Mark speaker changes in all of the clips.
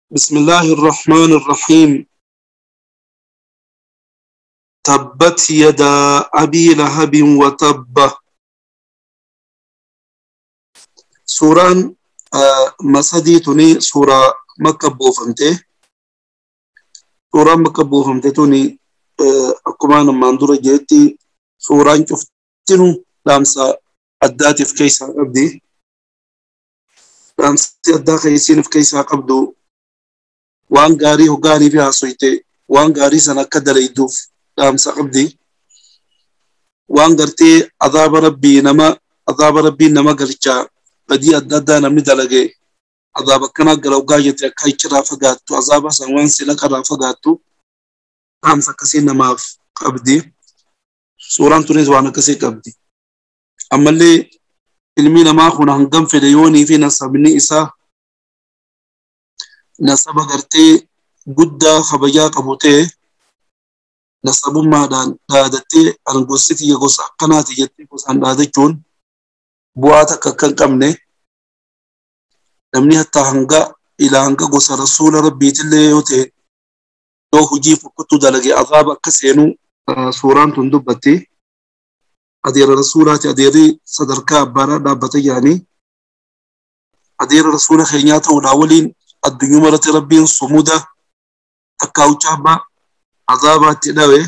Speaker 1: بسم الله الرحمن الرحيم. تبت يدا أبي لهب وتب. سوران مسدي توني سورة مكة بوفمته. سورة مكة بوفمته توني أكمان ماندورة جيتي سوران شفتنو لامسا أداتي في كيسا قبدي لامسا أداتي كيسين في كيسا قبدو waan gaarii hoggaanii fi haasoyte waan gaarii sana akka dalayduuf dhaamsa qabdi. Waan gartee azaaba rabbii nama azaaba rabbii nama galchaa badii adda addaa namni dalage azaaba akkanaa gala hoggaa jette akka achirraa fagaattu azaaba san waan sila karraa fagaattu dhaamsa akkasii namaaf qabdi. Suuraan tunis waan akkasii qabdi. Ammallee ilmi namaa kun hangam fedhe yoonii fi nasabni isaa nasaba gartee guddaa kabajaa qabu ta'e nasabummaadhaan dhaadattee an gosti tiyya gosa akkanaati jettee gosaan dhaadachuun bu'aa takka akka hin qabne namni hattaa hanga ilaa hanga gosa rasuula rabbiitillee yoo ta'e yoo hojii fokkottuu dalage azaaba akka seenu suuraan tun dubbatti. Adeera rasuulaati adeerri sadarkaa abbaadhaa dhaabbate jedhanii adeera rasuula keenyaa ta'uudhaa waliin addunyaa irratti rabbiin sumuda takkaawucha abbaa azaabaatti dhawe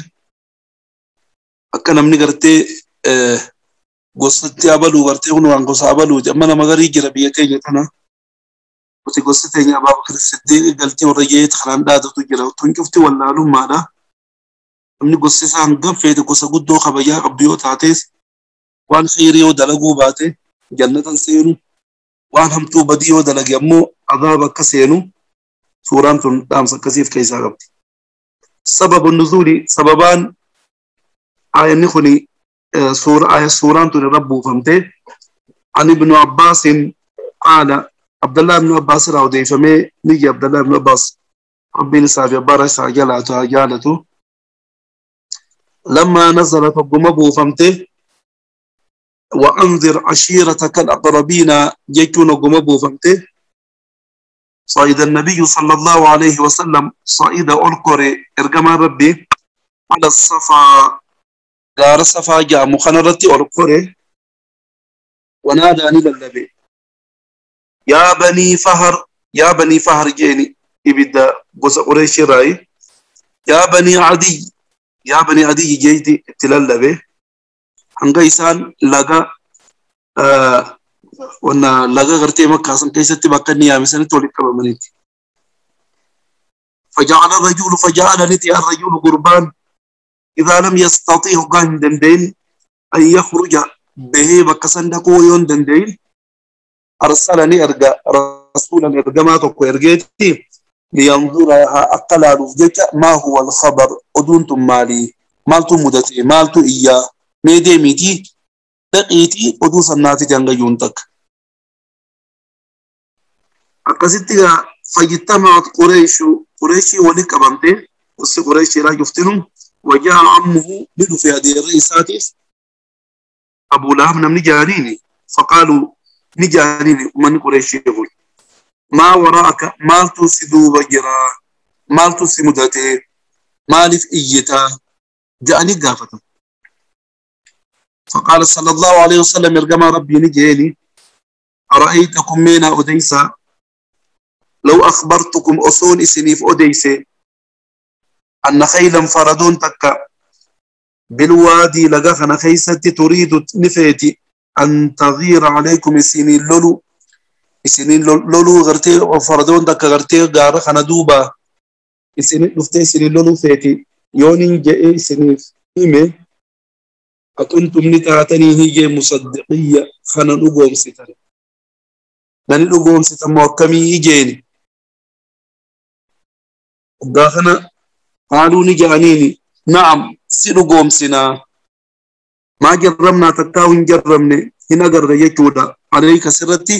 Speaker 1: akka namni gartee gosatti abaluu gartee kun waan gosa abaluuti amma nama garii jira biyya keenya tana nuti gosti teenya Abaa Bakr Siddiiq galtee warra jeet kanaan dhaadatu jira tun cufti wallaalummaadha. Namni gosti isaa hangam feete gosa guddoo kabajaa qabdu yoo taates waan kheyrii yoo dalaguu baate jannatan seenu waan hamtuu badii yoo dalage ammoo azaaba akka seenu suuraan tun dhaamsa akkasiif keessaa qabdi. Sababu nuzuuli sababaan aayanni kuni suuraan tun irra buufamte an ibnu Abbaasin qaala Abdallah ibnu Abbaas irraa odeeffamee niyya Abdallah ibnu Abbaas rabbiin isaa fi abbaa isaa jaalatu haa jaalatu. Lammaa nazalat hogguma buufamte وأنذر عشيرتك الأقربين جيتون قمبو فهمته صعد النبي صلى الله عليه وسلم صعد ألقري إرجما ربي على الصفا دار الصفا جاء مخنرتي ألقري وناداني للنبي يا بني فهر يا بني فهر جيني إبدا قص قريش راي يا بني عدي يا بني عدي جيتي تلالبي hanga isaan laga wanna laga gartee makkaa san keessatti bakka inni yaame sanitti walitti qabamaniiti. فجعل الرجل فجعل نتي الرجل قربان إذا لم يستطيع قان دندين أن يخرج به bakka san dhaquu yoon danda'in أرسلني أرجع رسولا إرجما tokko ergeetti لينظر akka laaluuf jecha ما هو الخبر oduun tun maali maaltu mudate maaltu iyyaa mee deemiitii dhaqiitii oduu sannaati jangayyuun takka. Akkasitti egaa fayyitamaat Qureeshu Qureeshii walitti qabamtee gosti Qureeshiidhaa cuftinu wajjaa ammuhu ni dhufe adeerri isaatiif Abuu Lahab namni jaaniini faqaaluu ni jaaniini uummanni Qureeshii kun maa waraaka maaltu si duuba jira maaltu si mudate maaliif iyyitaa ja'anii gaafatan. فقال صلى الله عليه وسلم ارجما ربي نجيني أرأيتكم مينا أديسا لو أخبرتكم أصول إسنيف أديسي أن خيلا فردون تكا بالوادي لقاخنا خيستي تريد نفيتي أن تغير عليكم إسنين لولو إسنين لولو غرتي فردون تكا غرتي غارخنا دوبا إسنين نفتي إسنين لولو فيتي يونين جئي إسنيف إيمي أكنتم نتاتني هي مصدقية خنا نقوم ستر نani dhugoomsitan moo akkamii ijeeni waggaa kana qaaluu ni ja'aniini na'am si dhugoomsinaa maa jarramnaa takkaa hin jarramne hin agarre jechuudha alayka sirratti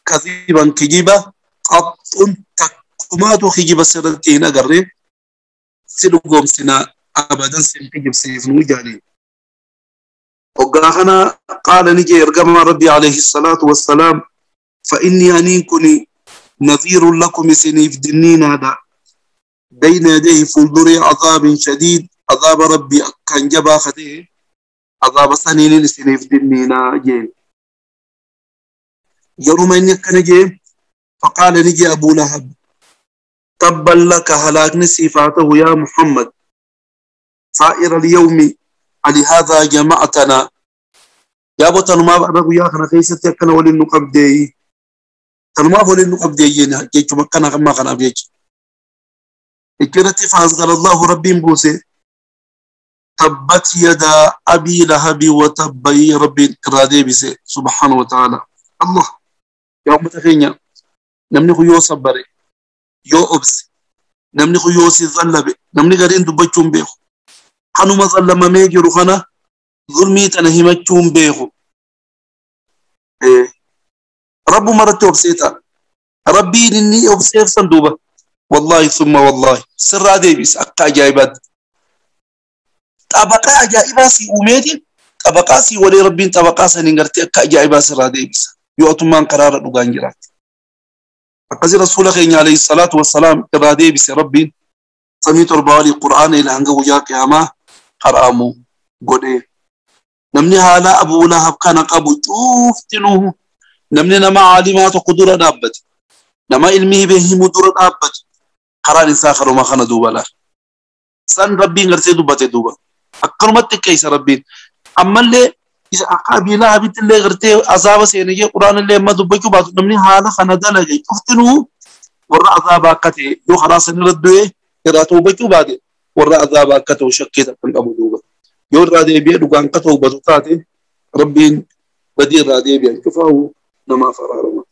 Speaker 1: kadhiban kijiba qaxxun takkumaatu kijiba sirratti hin agarre si dhugoomsinaa abadan sin kijibsiifnuu ja'aniini waggaa kana qaala ni jee ergamaa rabbi alayhi salaatu wassalaam فإني أنين كني نذير لكم سنيف دنين هذا بين يديه فولدري عذاب شديد عذاب ربي كان جبا خديه عذاب سنين سنيف دنينا جين يوم إنك نجي فقال نجي أبو لهب تبا لك هلاك نسيفاته يا محمد سائر اليوم على جمعتنا يا أبو تنما أبو يا خنا خيستي كنا ولي النقب دي تنما ولي النقب دي جيت مكنا ما خنا بيج إكرتي فأنزل الله ربي بوسي تبت يدا أبي لهب وتب ربي إرادي بسي سبحانه وتعالى الله يا أمة خينيا نمني خيو صبري يو أبس نمني خيو سيظلبي نمني غرين دبتشون بيخو خنو ما ظلم ميجرو خنا ظلمي تنهمتشون بيخو إيه رب مرتي أبسيتا ربي إني أبسيف صندوبة والله ثم والله سر عديبس أقا جايبات طبقة عجائبة سي أميدي طبقة سي ولي ربين طبقة سننغرتي أقا عجائبة سر عديبس يؤتمان قرار لغانجرات أقزي رسول خيني عليه الصلاة والسلام إرادي بس ربي سميت ربالي قرآن إلى هنگا وجا قياما قرآمو قده نمني هالا أبو لهب كان قبو توفتنوه نمني نما عالمات قدرة دابت نما علمه به مدرة دابت قرآن ساخر وما خنا دوبا سن ربي غرتي دوبا دوبا أكرمت كيس ربي أما اللي إذا أبي لهب اللي غرتي عذاب سينجي قرآن اللي ما دوبا بعد نمني هالا خنا دلجي توفتنوه ورا عذاب كتي يو خلاص نردوه إذا توبة بعد ورا عذاب كتو شكيت أبو دوبا يور رادي بيا دوغان كتو بزوتاتي ربي بدير رادي بيا كفاو نما فرارما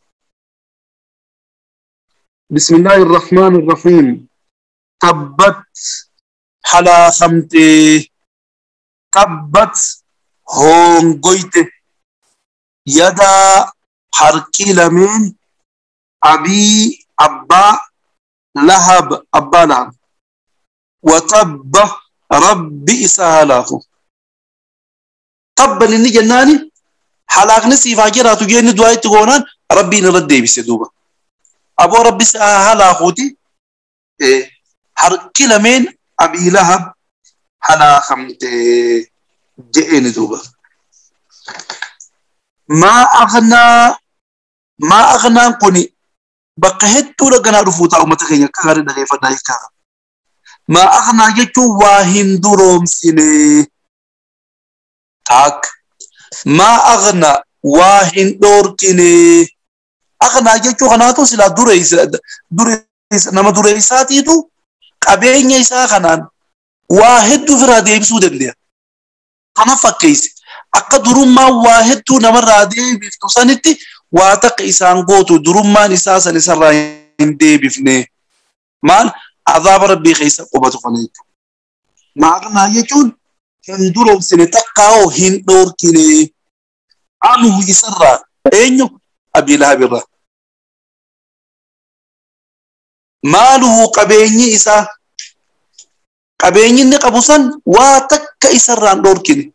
Speaker 1: بسم الله الرحمن الرحيم تبت حلا خمتي تبت هونغويت يدا حركي لمن أبي أبا لهب أبا لهب وتب ربي إسهاله تب لني جناني حلاق نسي فاجرة تجيني دعاء تقولان ربي نردي بسدوبة أبو ربي سهاله إيه حركي لمن أبي لهب حلا خمتي جئني دوبة ما أغنى ما أغنى قني بقهت لقنا رفوتا أمتخيني كغرنا غيفنا يكا ما أغنى يجو واهن دروم سيني تاك ما أغنى واهن دوركني أغنى يجو غناتو سلا دريس دريس نما دريساتي تو قبين يسا غنان واحد فرادي بسودن دي أنا فكيس أقدر ما واحد تو نما رادي بفتوسانتي واتق إسان قوتو درم ما نساسا نسراين دي بفني مال عذاب ربي خيس قبته خنيت ما أغنى يجون هندورو سنتقاو هندور كني عنه يسرى أينو أبي لهب الرا ماله قبيني إسا قبيني نقبوسن واتك إسرى دور كني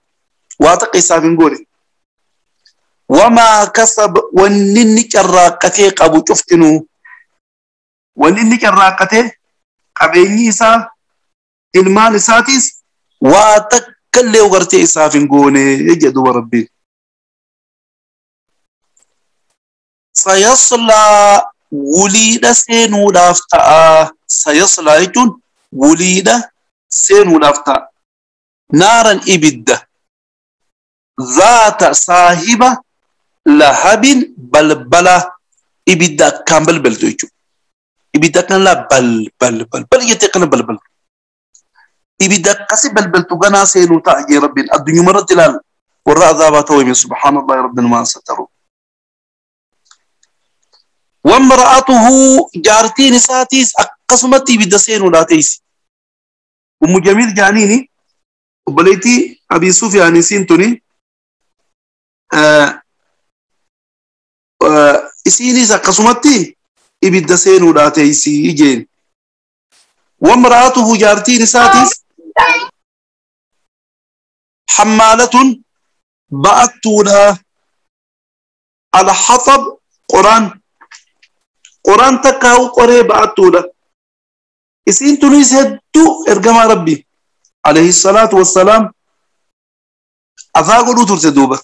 Speaker 1: واتك إسا فنقولي وما كسب ونني كراقتي قبو شفتنو ونني كراقتي قبيني إسا المال إساتيس واتك اللي وغرتي إسا فنقوني يجدو ربي سيصلى وليد سينو لافتا سيصلى يجون وليد سينو لافتا نارا إبدة ذات صاحبة لهب بلبلة إبدة كان بلبل تويجو إبدة كان لا بل بل بل بل يتقن بل بل إبدة قسي بلبل تغنى سينو تأجي ربي الدنيا مرة تلال والرأذابة من سبحان الله رب ما ستروا وامرأته جارتين ساتيس أقسمتي بدسين ولا تيس أم جميل جانيني وبليتي أبي سفيان سينتوني إسيني أقسمتي بدسين ولا تيس يجين وامرأته جارتين ساتيس حمالة بأتونا على حطب قرآن Qoraan takkaa'u qoree ba'attuudha. Isiin tunis hedduu ergamaa Rabbi alayhi salaatu wassalaam azaa godhuu turte duuba.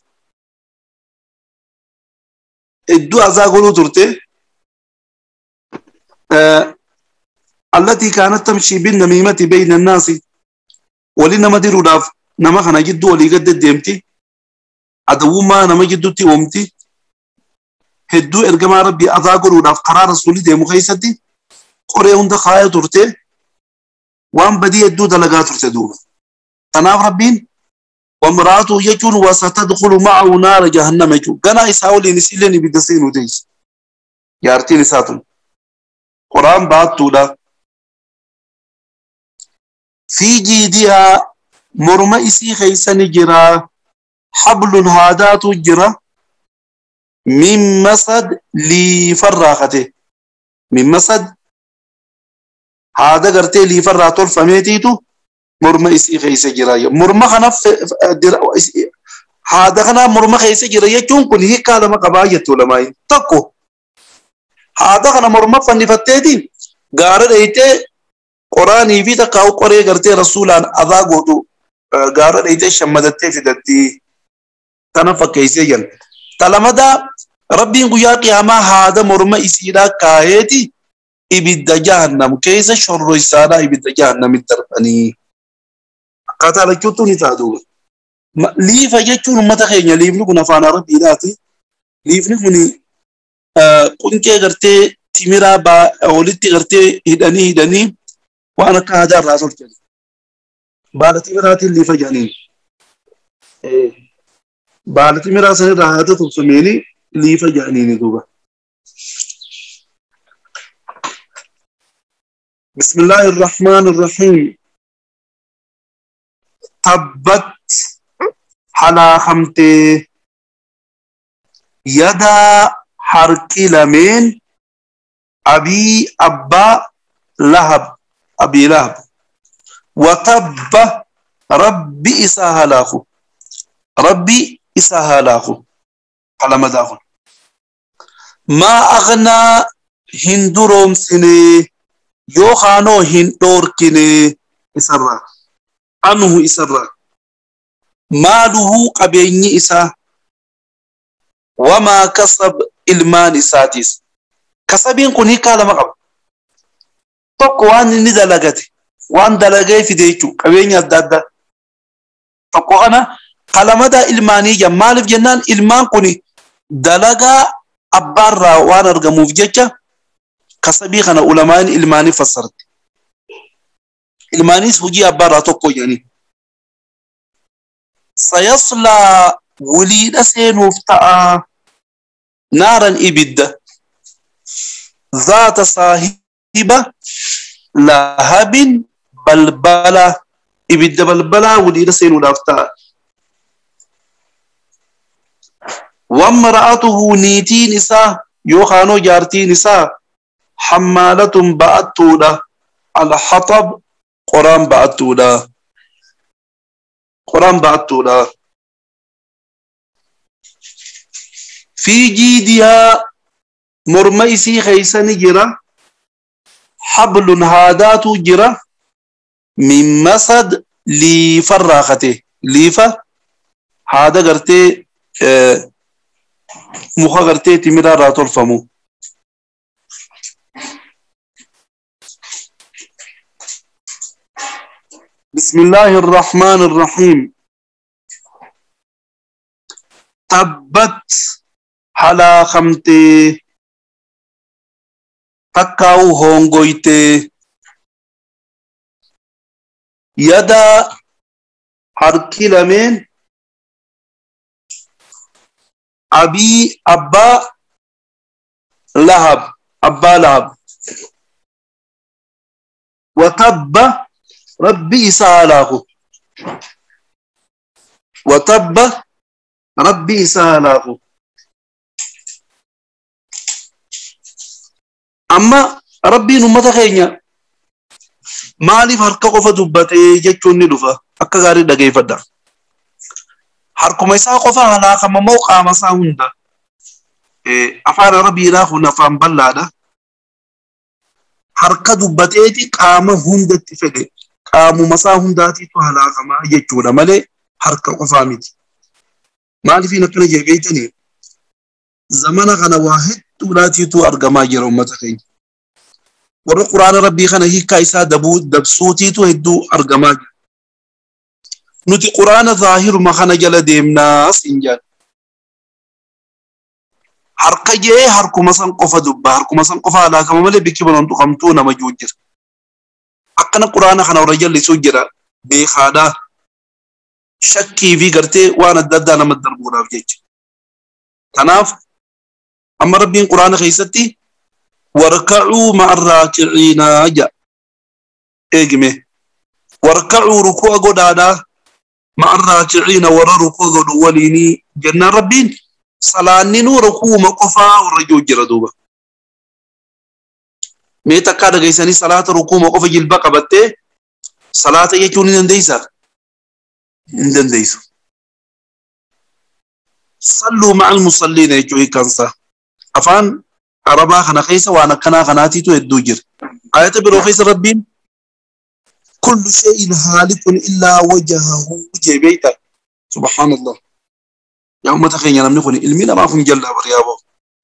Speaker 1: Hedduu azaa godhuu turte. Allatii kaanat tamshii binnamiimati bayna annaasi wali nama diruudhaaf nama kana jidduu walii gad deddeemti. Adawwummaa nama jidduutti uumti. Hedduu ergamaa Rabbii azaa godhuudhaaf karaa rasuulli deemu keessatti qoree hunda kaaya turte waan badii hedduu dalagaa turte duuba. Kanaaf Rabbiin wamraatu jechuun wasatadkhulu ma'ahu naara jahannama jechuun ganaa isaa waliin isiilleen ibidda seenuu teessi. Jaartiin isaa tun qoraan baattuudha. Fi jiidihaa morma isii keessa ni jira. Hablun haadaatu jira. Min masad liifarraa kate. Min masad haada gartee liifarraa tolfameetiitu morma isii keessa jira. Morma kana haada kana morma keessa jira jechuun kun hiikaa lama qabaa jettu lamaayin. Tokko haada kana morma fannifatteeti gaara dheeytee qoraanii fi takkaa'u qoree gartee rasuulaan azaa gootu gaara dheeytee shammadattee fidatti. Tana fakkeessee jira. Talamadaa Rabbiin guyyaa qiyaamaa haada morma isiidhaa kaayeeti ibidda jahannam keessa shorroysaadhaa ibidda jahannamitti darbanii. Akkaataa lachuutu ni ta'a duuba. Liifa jechuun uummata keenya liifni kun afaan Arabiidhaati. Liifni kun quncee gartee timiraa walitti gartee hidhanii hidhanii waan akka aadaa irraa tolchan. Baala timiraatiin liifa jedhaniin. Baala timiraa sanirraa haada tolfameeni liifa jedhaniini duuba. Bismillaahi irrahmaan irrahiim. Tabbat halaakamtee yadaa harki lameen abii abbaa lahab abii lahab watabba rabbi isaa halaaku rabbi isaa halaaku qalamadaa kun maa aghnaa hin duroomsine yookaanoo hin dhoorkine isarraa anhu isarraa maaluhu qabeenyi isaa wamaa kasab ilmaan isaatis. Kasabiin kun hiikaa lama qaba. Tokko waan inni dalagate waan dalagee fide jechuudha qabeenya adda addaa. Tokko kana kalamadaa ilmaanii jedha. Maaliif jennaan ilmaan kun dalagaa abbaarraa waan argamuuf jecha kasabii kana ulamaan ilmaanii fassarti. Ilmaanis hojii abbaarraa tokko jedhanii. Sayaslaa waliidha seenuuf ta'a naaran ibidda zaata saahiba lahabin balbala ibidda balbalaa waliidha seenuudhaaf ta'a. Wamra'atuhu niitiin isaa yookaanoo jaartiin isaa hammaalatun ba'attuudha. Alhaxab qoraan ba'attuudha. Qoraan ba'attuudha. Fi jiidihaa morma isii keessa ni jira. Hablun haadaatu jira. Min masad liifarraa kate. Liifa haada gartee muka gartee timiraarraa tolfamu. Bismillaahi irrahmaan irrahiim. Tabbat halaakamtee takkaa'u hongoytee yadaa harki lameen abii abbaa lahab abbaa lahab watabba rabbi isaa halaaku watabba rabbi isaa halaaku. Amma rabbiin ummata keenya maaliif harka qofa dubbatee jechuun ni dhufa akka gaarii dhageeffadha. Harkuma isaa qofa halaakama moo qaama isaa hunda? Afaan Arabiidhaa kun afaan bal'aadha. Harka dubbateeti qaama hundatti fedhe. Qaamuma isaa hundaatiitu halaakamaa jechuudha malee harka qofaa miti. Maaliifin akkana jee beektanii? Zamana kana waa hedduudhaatiitu argamaa jira uummata keenya. Warra quraana rabbii kana hiikkaa isaa dabsuutiitu hedduu argamaa jira. Nuti quraana zaahiruma kana jala deemnaas hin jedhu. Harka jee harkuma san qofa dubba harkuma san qofa halaakama malee bikki banoon tuqamtuu nama jiru jira. Akkana quraana kana warra jallisuu jira beekaadhaa. Shakkii fi gartee waan adda addaa nama darbuudhaaf jecha. Kanaaf amma rabbiin quraana keessatti warka'uu ma'a raakiciinaa jedha. Eegime. Warka'uu ruku'a godhaadhaa ma'a raakiciina warra ruku'a godhu waliinii jennaan rabbiin salaanninuu rukuuma qofaa warra jiru jira duuba. Mee takkaa dhageessanii salaata rukuuma qofa jilba qabattee salaata jechuun ni dandeessaa? Hin dandeessu. Salluu ma'al musalliina jechuu hiikkaansaa. Afaan Arabaa kana keessa waan akkanaa kanaatiitu hedduu jira. Ayata biroo keessa rabbiin kullu shay'in haalikun illaa wajhahu jee beekta. Subhaanallah. Yaa uummata keenya namni kun ilmi namaaf hin jallaa bariyaa bahu.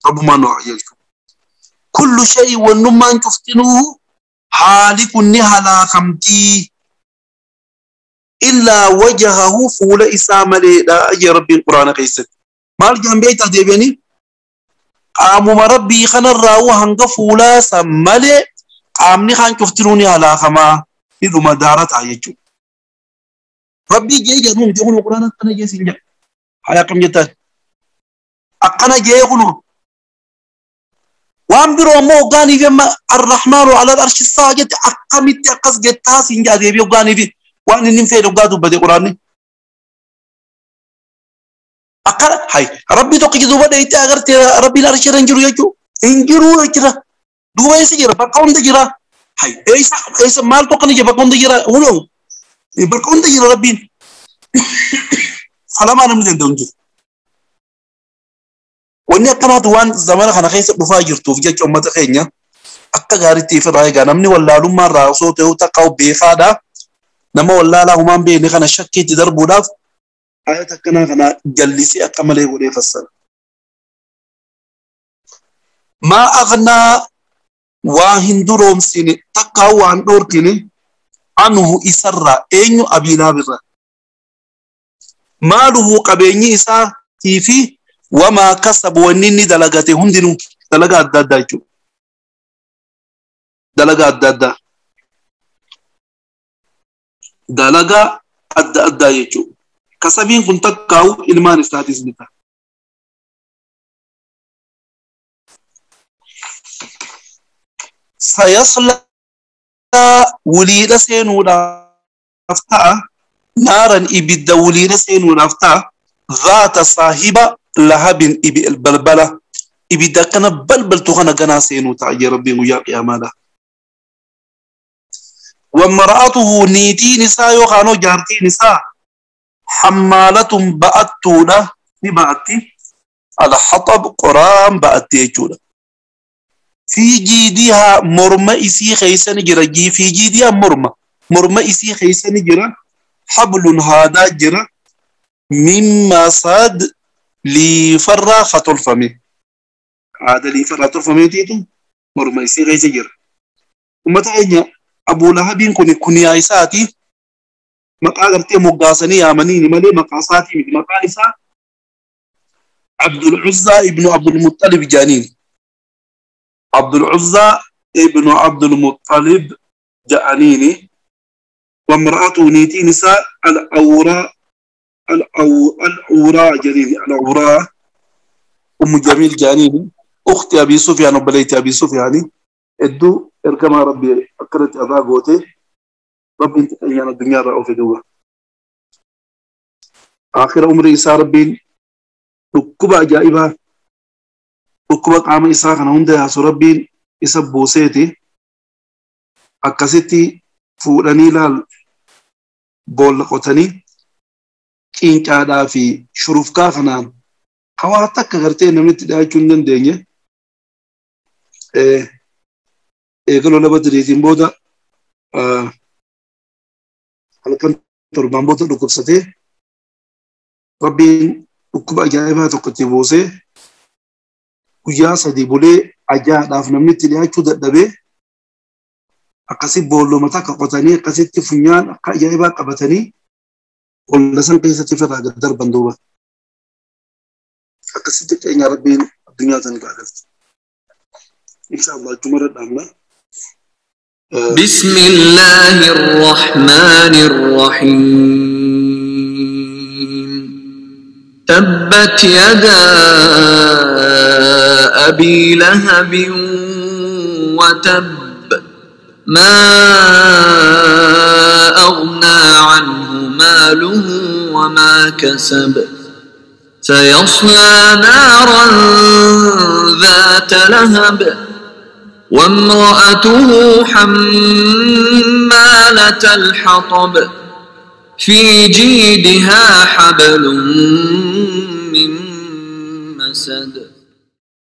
Speaker 1: Rabbumaan nu haa qajeelchu. Kullu shay'in wannummaan cuftinuu haalikun ni halaakamtii. Illaa wajhahu fuula isaa maleedha jee rabbiin quraana keessatti. Maal jaan beektaa deebi'anii? Qaamuma rabbii kanarraa hanga fuulaa san malee qaamni kaan cuftinuu ni halaakamaa ni dhuma daara ta'a jechuudha. Rabbii jee jedhu miti kun quraana akkana jee siin jedha. Haa akkam jettaan? Akkana jee kunu waan biroo ammoo hoggaanii fi amma arrahmaanu alal arshi isaa jette akkamitti akkas jettaa siin jedha deebi'ee hoggaanii fi waan inni hin fedhe hoggaa dubbate quraanni. Akkana hay rabbii tokkichi duuba dheeyitee agartee rabbiin arshii irra hin jiru jechuudha. Hin jiru jechuudha. Duuba eessa jira? Bakka hunda jira. Hay eessa eessa maaltu akkana jira? Bakka hunda jira. Hunoo bakka hunda jira rabbiin. Falamaa namni danda'u hin jiru. Wanni akkanaatu waan zamana kana keessa dhufaa jirtuuf jecha uummata keenya akka gaariitti ifirraa eegaa namni wallaalummaa irraa osoo ta'u takka beekaadha. Nama wallaalaa humaan beekne kana shakkiitti darbuudhaaf ayata akkanaa kana jallisee akka malee godhee fassara. Maa aghnaa waa hin duroomsine takka waan dhoorkine anhu isarraa eenyu Abii Lahabirraa. Maaluhu qabeenyi isaatii fi wamaa kasabu wanni inni dalagate hundinuu dalagaa adda addaa jechuudha. Dalagaa adda addaa. Dalagaa adda addaa jechuudha. Kasabiin kun takkaa'u ilmaan isaatis ni ta'a. Sayaslaa wuliidha seenuudhaaf ta'a. Naaran ibidda wuliidha seenuudhaaf ta'a. Zaata saahiba lahabin balbala. Ibidda akkana balbaltu kana ganaa seenuu ta'a jee rabbiin guyyaa qiyaamaadha. Wammara'atuhu niitiin isaa yookaan jaartiin isaa hammaalatun ba'attuudha ni ba'atti. Alhaxab qoraan ba'atti jechuudha. Fi jiidihaa morma isii keessa ni jira. Fi jiidihaa morma isii keessa ni jira. Hablun haadaa jira. Min masaad liifarraa ka tolfame. Haada liifarraa tolfameetiitu morma isii keessa jira. Uummata keenya Abuu Lahabiin kun kuniyaa isaati. Maqaa gartee moggaasanii yaamanii malee maqaa isaatii miti. Maqaan isaa Abdul Uzzaa ibnu Abdul Muttalib jaaniin. Abdul Uzzaa ibnu Abdul Muttalib ja'aniini. Wamra'atu niitiin isaa Al-Awraa Al-Awraa janiini. Al-Awraa Ummu Jamiil jaaniini. Ukhti Abii Sufyaan obboleettii Abii Sufyaani. Hedduu ergamaa Rabbii akkanatti adaa gootee rabbiin xiqqeenyaan addunyaa irraa ofe duuba. Aakhira umrii isaa rabbiin dhukkuba ajaa'ibaa dhukkuba qaama isaa kana hunda yaasu rabbiin isa buuseeti akkasitti fuudhanii laal boolla qotanii qincaadhaa fi shurufkaa kanaan hawaa takka gartee namni itti dhiyaachuu hin dandeenye. Eega lola Badriitiin booda halkan 7 booda dhukkubsatee Rabbiin dhukkuba ajaa'ibaa tokko itti buusee guyyaa 3 bulee ajaa'aadhaaf namni itti dhiyaachuu dadhabee akkasi boolluma takka qotanii akkasitti funyaan akka ajaa'ibaa qabatanii boolla san keessatti ofirraa gad darban duuba. Akkasitti keenya Rabbiin addunyaa tan irraa galche. Insha Allah achuma irra dhaabna.
Speaker 2: بسم الله الرحمن الرحيم. تبت يدا أبي لهب وتب، ما أغنى عنه ماله وما كسب، سيصلى نارا ذات لهب، وامرأته حمالة الحطب، في جيدها حبل من مسد.